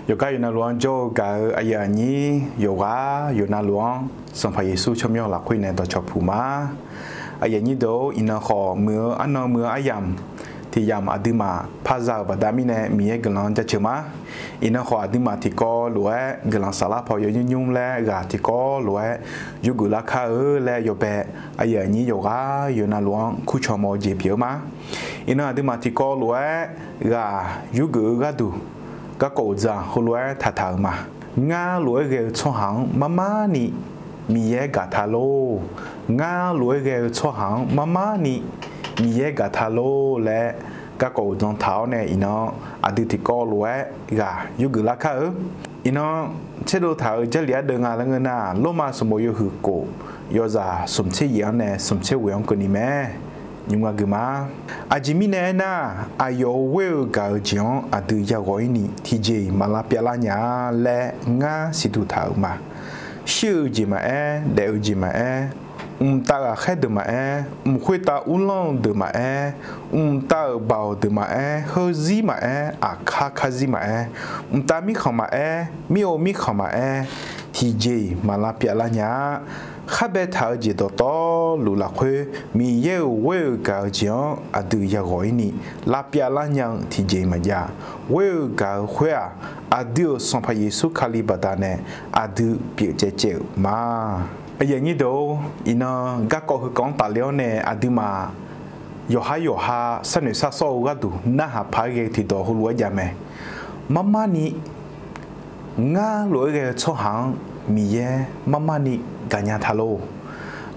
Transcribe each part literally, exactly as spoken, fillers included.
Yawqgar yawqnavluf-anr jawr-eu gaq-eu aqyuif aqnyir yawqghaq yawqnavluf-anr, Sanqpaq Yeqsur tsawrmyanr lafkhoer nae dawqcawq puq ma. Aqyuif aqnyir deuq-or, iqnan khawf muiq-eu arnan muiq-eu aryamq tiq yamq aqduimaf par za-euq baqda mirnae Miqyaer guiqlanq jaceuq ma. Iqnan khawf aqduimaf tiqkawv lof-aer guiqlanq saflar paw yawnymr nymr laer ghaq tiqkawv lof-aer yurgeuf lar kar-eu laer yawbae aqyuif aqnyir yawqghaq yawqnavluf-anr kurcaw mawf-eu jeq pyeuf-eu ma. Iqnan aqduimaf tiqkawv lof-aer ghaq yurgeuf-eu gharduq garkawv uqdzan heulof-aer taqtaq-euq ma. Ngar lof-aer ghae-eu tsawrhaq-anr marmarni Miqyaer gaqta lor. Ngar lof-aer ghae-eu tsawrhaq-anr marmarni Miqyaer gaqta lor laer garkawv uqdzan taq-awr nae iqnan aqdui tiqkawv lof-aer ghaq yurgeuf lar kar-eu. Iqnan tserdov taq-euq Jarlif ardeuv nga laer ngeur nar, Lormav sanqbof yawhuiq kof yawzaq smq tser yaef-anr nae smq tser ghoeq-anr keuvni mae. Nymr gaq gui ma. Aqjeq mirnae aernar, aqyawf-euq ghoer-eu gaq-eu jeq-anr aqdui yaghawq-ir ni tiqjeq-iq maq lavpyav lar nya-a laer ngar siqduq taq-euq ma. Shir-eu jeq maqaer, daef-eu jeq maqaer, mqtav ghaqkhaer deuq maqaer, mq khoertav uvlanr-eu deuq maqaer, mqtav-euq baoq deuq maqaer, heuzir maqaer, aqkar karzir maqaer, mqtav mirkhanq maqaer, mir-eu mirkhanq maqaer, tiqjeq-iq maq lavpyav lar nya-a. Khar baetaq-eu jeq dawqtawvluf lafkhoer Miqyaer-euq ghoer-eu gaq-eu jeq-anr aqdui yaghawq-ir ni lavpyav lar nya-eu tiqjeq-iq maqjav. Ghoer-eu gaq-eu khoer-aq, aqdui-euq Sanqpaq Yeqsur Kali baqdanae aqdui pyeuf caev caev-euq ma. Aqyuif aqnyir deuq-or, iqnan garkawv heukawv-anr tafle-awr nae aqduimaf yawqhar yawqha sharnoeq sharsawr-eu gharduq narhaq paq-aer ghae-eu tiqdawq heulof-aer jav mae. Marmarni ngar lof-aer ghae-eu tsawrhaq-anr Miqyaer marmarni gaqnya ta lor.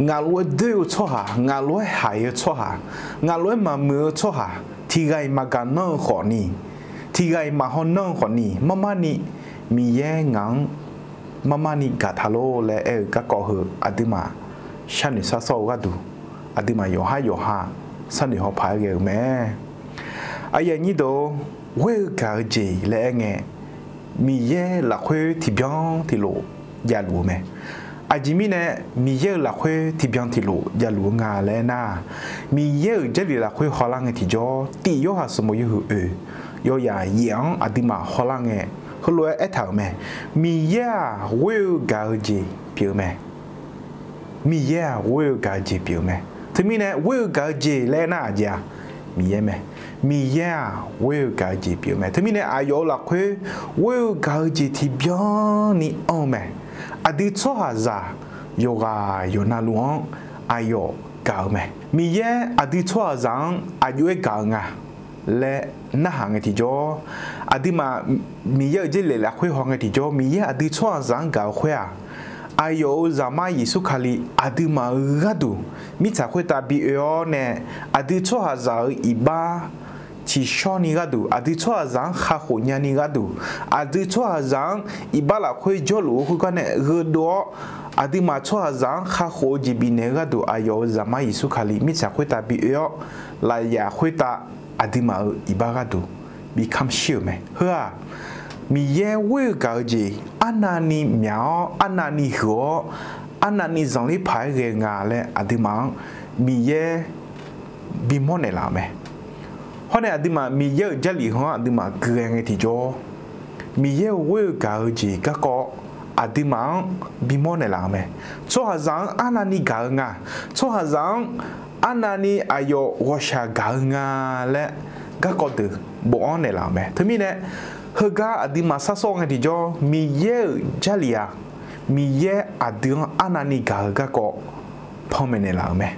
Ngaq lof-aer doer-eu tsawrhaq, ngaq lof-aer haiq-eu tsawrhaq, ngaq lof-aer maqmuiq-eu tsawrhaq, tiqghaq-iq maqgaq nanr-eu khawfni, tiqghaq-iq maqhaw nanr-eu khawfni, marmarni Miqyaer ngaq-anr marmarni gaqta lor laer aer-eu garkawv heu aqduimaf sharnoeq sharsawr-eu gharduq, aqduimaf yawqhar yawqha sharnoeq haw paq-aer ghae-eu mae. Aqyuif aqnyir deuq-or, ghoer-eu gaq-eu jeq laer aerngae, Miqyaer lafkhoer tiqbyan tiqlof javluf-eu mae. Aqjeq mirnae Miqyaer-euq lafkhoer tiqbyan tiqlof javluf-eu nga laer aernar, Miqyaer-euq Jarlif lafkhoer hawlar ngae tiqjawr, tif Yorhaq sanqbof yawhuiq oeq, yawyaq yaef-anr aqduimaf hawlar ngae, heulof-aer aertaq-euq mae. Miqyaer-aq ghoer-eu gaq-eu jeq pyeuf-eu mae. Miqyaer-aq ghoer-eu gaq-eu jeq pyeuf-eu mae. Teumirnae ghoer-eu gaq-eu jeq laer aernar aqjeq-aq, Miqyaer mae. Miqyaer-aq ghoer-eu gaq-eu jeq pyeuf-eu mae. Teumirnae aqyawf-euq lafkhoer ghoer-eu gaq-eu jeq tiqbyan ni anr-eu mae. Aqdui tsawrhaqzaq yawqghaq yawqnavluf-anr aqyawf gaq-eu mae. Miqyaer aqdui tsawrhaqzaq-anr aqjox-aer gaq-eu nga laer narhaq ngae tiqjawr, aqduimaf Miqyaer-euq Jarlif lafkhoer haw ngae tiqjawr, Miqyaer aqdui tsawrhaqzaq-anr gaq-eu khoer-aq, aqyawf-euq Zaqmar Yeqsur Kali aqduimaf-euq gharduq mirtsaq khoertav bi oe-awr nae, aqdui tsawrhaqzaq-euq iqbax tiqshawrni gharduq, aqdui tsawrhaqzaq-anr kakhof nyani gharduq, aqdui tsawrhaqzaq-anr iqbax lafkhoer jawrluf-eu khoergar nae gheudov-awr, aqduimaf tsawrhaqzaq-anr kakhof-eu jeq bifnaeq-eu gharduq, aqyawf-euq Zaqmar Yeqsur Kali mirtsaq khoertav bi oe-awr, lafyaf khoertav aqduimaf-euq iqbax gharduq bi kamq shir-euq mae. Heu-aq, Miqyaer ghoer-eu gaq-eu jeq arnavni myaq-awr, arnavni huiq-awr, arnavni zanqler paq-aer ghae-eu nga laer aqduimaf-anr Miqyaer bimawr naeqlaf-euq mae. Hawr nae aqduimaf Miqyaer-euq Jarlif heu-anr aqduimaf gui ghae ngae tiqjawr, Miqyaer-euq ghoer-eu gaq-eu jeq garkawv aqduimaf-anr bimawr naeqlaf-euq mae. Tsawrhaqzaq-anr arnavni gaq-eu nga, tsawrhaqzaq-anr arnavni aqyawf ghawqshaq gaq-eu nga laer garkawv deuq bofanr naeqlaf-euq mae. Teumirnae, heugar aqduimaf sharsawr ngae tiqjawr, Miqyaer-euq Jarlif-aq, Miqyaer aqdui-anr arnavni gaq-eu garkawv panmaeq naeqlaf-euq mae.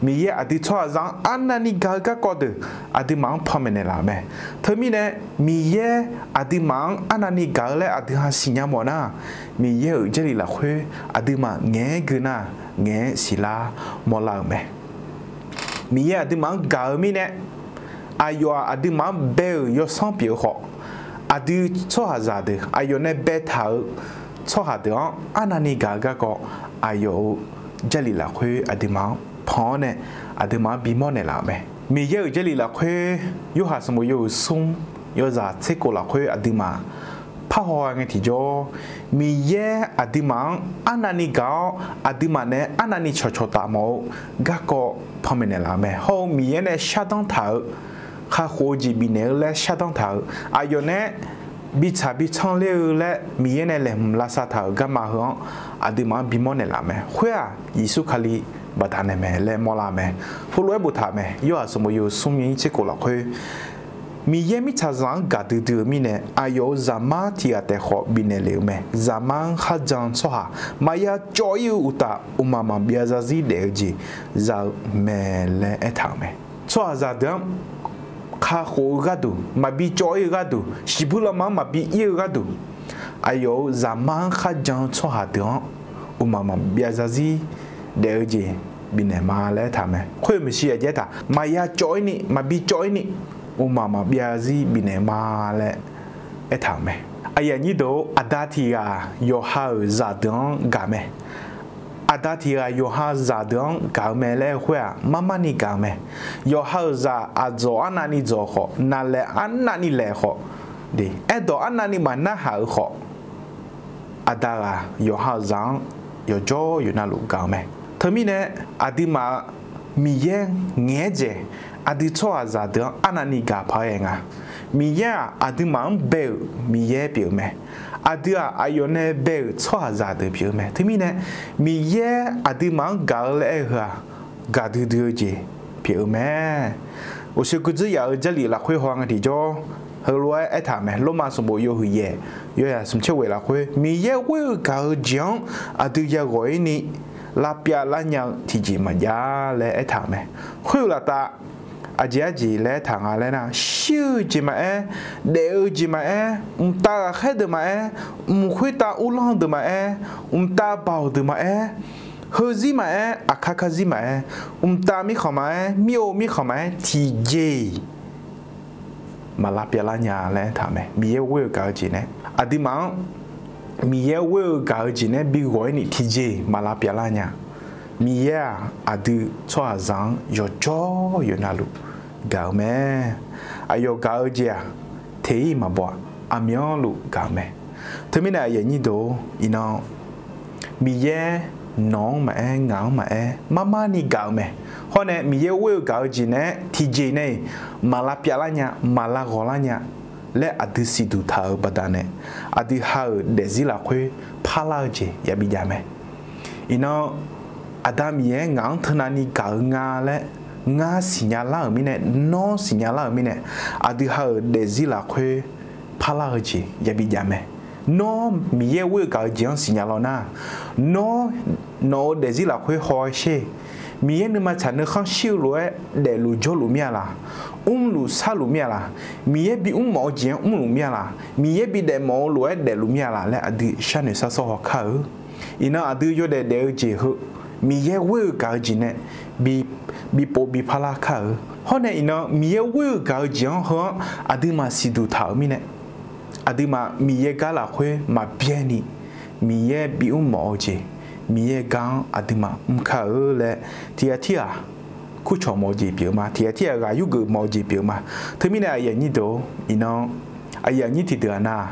Miqyaer aqdui tsawrhaqzaq-anr arnavni gaq-eu garkawv deuq aqduimaf-anr panmaeq naeqlaf-euq mae. Teumirnae, Miqyaer aqduimaf-anr arnavni gaq-eu laer aqdui ha siqnya mawf nar, Miqyaer-euq Jarlif lafkhoer aqduimaf ngaeq-aer gui nar, ngaeq-aer siqlar mawrlar-euq mae. Miqyaer aqduimaf-anr gaq-eu mirnae, aqyawf-aq aqduimaf-anr bae-euq yawsanr pyeuf-eu khawf, aqdui tsawrhaqzaq deuq, aqyawf nae baetaq-euq tsawrhaq deuq-anr arnavni gaq-eu garkawv, aqyawf-euq Jarlif lafkhoer aqduimaf-anr pan-awr nae, aqduimaf-anr bimawr naeqlaf-euq mae. Miqyaer-euq Jarlif lafkhoer, Yorhaq sanqbof yawhuiq smr, yawzaq tser kof lafkhoer aqduimaf parhaw-a ngae tiqjawr, Miqyaer aqduimaf-anr arnavni gaq-awr, aqduimaf nae arnavni cawqcawq taf mawf-eu garkawv panmaeq naeqlaf-euq mae. Hawr-eu Miqyaer nae shardanr taq-euq, kakhof-eu jeq bifnaeq-eu laer shardanr taq-euq, aqyawf nae bi tsaq bi tsanr ler-eu laer Miqyaer nae laeqhmq lavsav taq-euq garma heu-anr aqduimaf-anr bimawr naeqlaf mae. Khoer-aq, Yeqsur Kali baqdanae mae laer mawrlar mae. Heulof-aer boftaq mae. Yorhaq sanqbof yawhuiq smr nyiq tser khof lafkhoer, Miqyaer mirtsaqzaq-anr gaqdui dui-eu mirnae, aqyawf-euq Zaqmar tiq ghaq taef khawf bifnaeq lef-eu mae. Zaqmar-anr kharjan-eu tsawrhaq maqya cawv-ir-eu uqtaf, mqmaq maqbyav zarzir daef-eu jeq za-eu mae laer aertaq-euq mae. Tsawrhaqzaq deuq-anr kakhof-eu gharduq, maqbi cawv-ir-eu gharduq, shiqbuir lanma-anr maqbi ir-eu gharduq, aqyawf-euq Zaqmar-anr kharjan-eu tsawrhaq deuq-anr mqmaq maqbyav zarzir daef-eu jeq bifnaeq ma laer aertaq mae. Khoer-eu maeqshi aqjeq aertaq, maqya cawv-ir ni, maqbi cawv-ir ni, mqmaq maqbyav zarzir bifnaeq ma laer aertaq-euq mae. Aqyuif aqnyir deuq-or, aqda tiq ghaq yawqha-euq zaqdeuq-anr gaq mae. Aqda tiq ghaq yawqha zaqdeuq-anr gaq-eu mae laer aer-eu khoer-aq, mar mar ni gaq-eu mae. Yawqha-euq zaq aqdzawq arnavni dzawq khawf, naqlaeq arnavni laeq khawf, aerdawq arnavni maqnarhaq-eu khawf, aqda ghaq yawqha-euq zaq-anr yawqjawr yawqnavluf gaq-eu mae. Teumirnae, aqduimaf-euq Miqyaer ngaeq-aer dzaeq, aqdui tsawrhaqzaq deuq-anr arnavni gaq paq-aer ghae nga. Miqyaer-aq, aqduimaf-anr bae-euq Miqyaer pyeuf-eu mae. Aqdui-aq, aqyawf nae bae-euq tsawrhaqzaq deuq pyeuf-eu mae. Teumirnae, Miqyaer aqduimaf-anr gaq-eu laer aer-eu heu-aq, gaqdui dui-eu jeq pyeuf-eu mae. Uqshoe guirdzer yaf-eu Jarlif lafkhoer haw ngae tiqjawr, heulof-aer aertaq-euq mae. Lormav sanqbof yawhuiq yaef, yawzaq smq tser ghoeq lafkhoer, Miqyaer ghoer-eu gaq-eu jeq-anr aqdui yaghawq-ir ni lavpyav lar nya-eu tiqjeq maqjav laer aertaq-euq mae. Khoer-eu laftav aqjeq arjeq laer aertaq nga laer nar, shir-eu jeq maqaer, daef-eu jeq maqaer, mqtav ghaqkhaer deuq maqaer, mq khoertav uvlanr deuq maqaer, mqtav baoq deuq maqaer, heuzir maqaer, aqkar karzir maqaer, mqtav mirkhanq maqaer, mir-o mirkhanq maqaer, tiqjeq-iq maq lavpyav lar nya laer aertaq-euq mae. Miqyaer ghoer-eu gaq-eu jeq nae, aqduimaf-anr Miqyaer ghoer-eu gaq-eu jeq nae bi ghawq-ir ni tiqjeq-iq maq lavpyav lar nya. Miqyaer-aq, aqdui tsawrhaqzaq-anr yawqjawr yawqnavluf gaq-eu mae. Aqyawf gaq-eu jeq-aq, teq-ir maqbaw-aq, aqmyanluf gaq-eu mae. Teumirnae aqyuif aqnyir deuq-or, iqnan Miqyaer nawq-anr maqaer, ngaq-anr maqaer, mar mar ni gaq-eu mae. Hawr nae Miqyaer ghoer-eu gaq-eu jeq nae-aer tiqjeq nae-iq maq lavpyav lar nya, maq lavghawq lar nya laer aqdui siqduq taq-euq baqdanae, aqdui ha-euq daefzir lafkhoer parlar-eu jeq yabi jav mae. Iqnan, Aqda Miqyaer ngaq-anr teunavni gaq-eu nga laer ngar siqnya lar-euq mirnae, nawr siqnya lar-euq mirnae, aqdui ha-euq daefzir lafkhoer parlar-eu jeq yabi jav mae. Nawr Miqyaer ghoer-eu gaq-eu jeq-anr siqnya law nar, nawr nawq-euq daefzir lafkhoer hawghae sher. Miqyaer nuima tsaq nuikhanr shir-eu lof-aer daefluf jawrluf mir-a laq? Mrluf sarluf mir-a laq? Miqyaer bimr mawf-eu jeq-anr mrluf mir-a laq? Miqyaer bidaef mawf-eu lof-aer daefluf mir-a laq laer aqdui sharnoeq sharshawr haw kar-eu. Iqnan aqdui yawdaef daef-eu jeq heu, Miqyaer ghoer-eu gaq-eu jeq nae bi, bipov bi parlar kar-eu. Hawr nae iqnan Miqyaer ghoer-eu gaq-eu jeq-anr heu-anr aqduimaf siqduq taq-euq mirnae, aqduimaf Miqyaer gar lafkhoer maqbyaer ni, Miqyaer bimr mawf-eu jeq, Miqyaer gar-anr aqduimaf mr kar-eu laer, tiqghaq tirghaq kurcawq mawf-eu jeq pyeuf-eu ma. Tiqghaq tirghaq ghaq yurgeuf mawf-eu jeq pyeuf-eu ma. Teumirnae aqyuif aqnyir deuq-or, iqnan aqyuif aqnyir tiqdeuq-aq nar,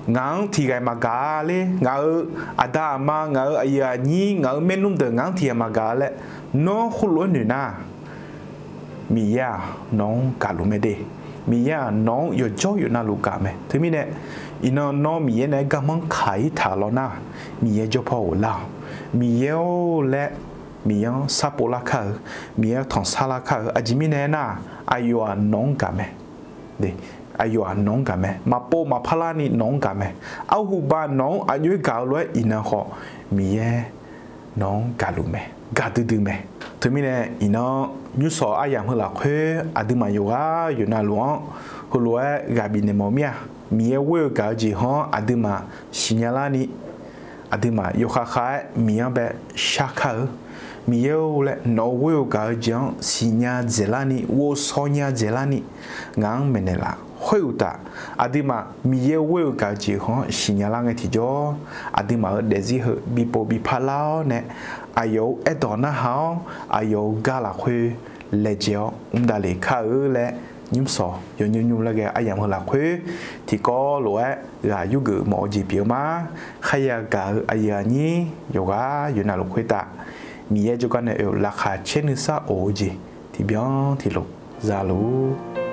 ngaq-anr tiqghaq maqgaq-a ler, ngaq-euq aqda aqma, ngaq-euq aqyuif aqnyir, ngaq-euq maernmr deuq ngaq-anr tiqghaq maqgaq-a laer nawr heulof-aer noeq nar, Miqyaer-aq nawq-anr gaqluf mae de. Miqyaer-aq nawq-anr yawqjawr yawqnavluf gaq mae. Teumirnae, iqnan nawr Miqyaer naeq-aer garmanr kaq-ir taq law nar, Miqyaer jawr paw ghoflar-awq. Miqyaer-or laer, Miqyaer-anr sarpov lar kar-eu, Miqyaer-anr tanqsar lar kar-eu. Aqjeq mirnae aernar, aqyawf-aq nawq-anr gaq mae. Aqyawf-aq nawq-anr gaq mae. Maqpov maqpar larni nawq-anr gaq mae. Arhuba nawq-anr aqjox-aer gaq-eu lof-aer iqnan khawf, Miqyaer nawq-anr gaqluf mae, gaqdui dui mae. Teumirnae iqnan nymrsawq aryamq heu lafkhoer aqduimaf yawqghaq yawqnavluf-anr heulof-aer ghaq bifnaeq mawf mir-a. Miqyaer ghoer-eu gaq-eu jeq heu-anr aqduimaf siqnya larni, aqduimaf yawkhav khav-aer Miqyaer-anr bae shar kar-eu. Miqyaer-or laer nawq-euq ghoer-eu gaq-eu jeq-anr siqnya dzaeqlarni, ghovshaw nya dzaeqlarni, ngaq-anr maeqnaeq laf. Khoeruqtaf, aqduimaf Miqyaer ghoer-eu gaq-eu jeq heu-anr siqnya lar ngae tiqjawr, aqduimaf-euq daefzir heu bipov bipar lar-awr nae, aqyawf-euq aerdawq narhaq-awr, aqyawf-euq gar lafkhoer laejae-awr mr davlef kar-eu laer, nymrsawq yawnymr nymr laer ghae aryamq heu lafkhoer tiqkawv lof-aer ghaq yurgeuf mawf-eu jeq pyeuf-eu ma. Kharya gaq-eu aqyuif aqnyir yawqghaq yawqnavluf khoertav, Miqyaer jawrgar nae oe-euq laqkhaq caer nuisar of-eu jeq tiqbyan tiqlof za luf-ur.